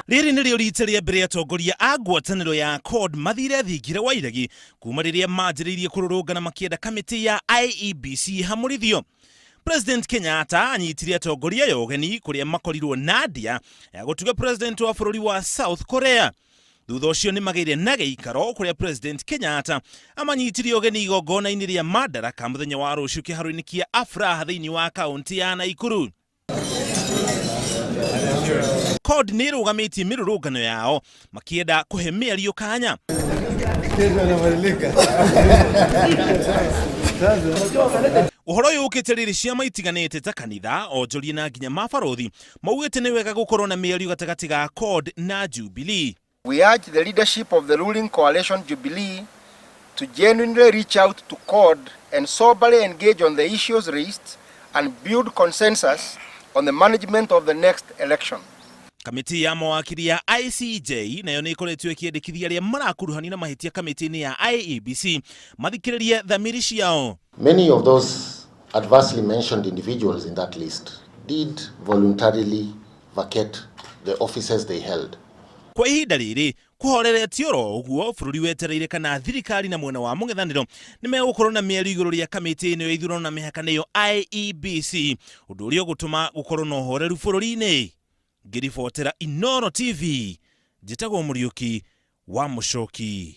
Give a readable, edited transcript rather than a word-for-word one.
Rĩrĩ nĩrĩo rita rĩa mbere atongoria a ngwatanĩro ya CORD mathire thingira wa iregi kuma rĩrĩa manjĩrĩirie kũrũrũngana makĩenda kamĩtĩ ya IEBC ĩhamũrithio. President Kenyatta anyitire atongoria aya ũgeni kũrĩa makorirwo na ndia ya gũtuga president wa bũrũri wa South Korea. Thutha ũcio nĩ magĩire na gĩikaro kũrĩa President Kenyatta amanyitire ũgeni igongona-inĩ rĩa Madaraka mũthenya wa rũciũ kĩharo-inĩ kĩa Afraha thĩinĩ wa kaũntĩ ya Naikuru. CORD nĩ ĩrũgamĩtie mĩrũrũngano yao makĩenda kũhe mĩario kanya. Ũhoro ũyũ ũkĩte rĩrĩ ciama itiganĩte ta kanitha, onjoria na nginya mabarũthi maugĩte nĩ wega gũkorwo na mĩario gatagatĩ ga CORD na Jubilee. We urge the leadership of the ruling coalition Jubilee to genuinely reach out to CORD and soberly engage on the issues raised and build consensus on the management of the next election. Kamĩtĩ ya mawakiri ya ICJ nayo nĩ ĩkoretwo ĩkĩendekithia arĩa marakuruhanio na mahĩtia kamĩtĩ-inĩ ya IEBC mathikĩrĩrie thamiri ciao. Many of those adversely mentioned individuals in that list did voluntarily vacate the offices they held. Kwa ihinda rĩrĩ kũhoreretio oro ũguo, bũrũri wetereire kana thirikari na mwena wa mũng'ethanĩro nĩ megũkorwo na mĩario igũrũ rĩa kamĩtĩ ĩno ya ithurano na mĩhaka nĩyo IEBC, ũndũ ũrĩa ũgũtũma gũkorwo na ũhoreru bũrũri-inĩ. Ngĩribotera Inooro TV, njĩtagwo Mũriũki wa Mũcoki.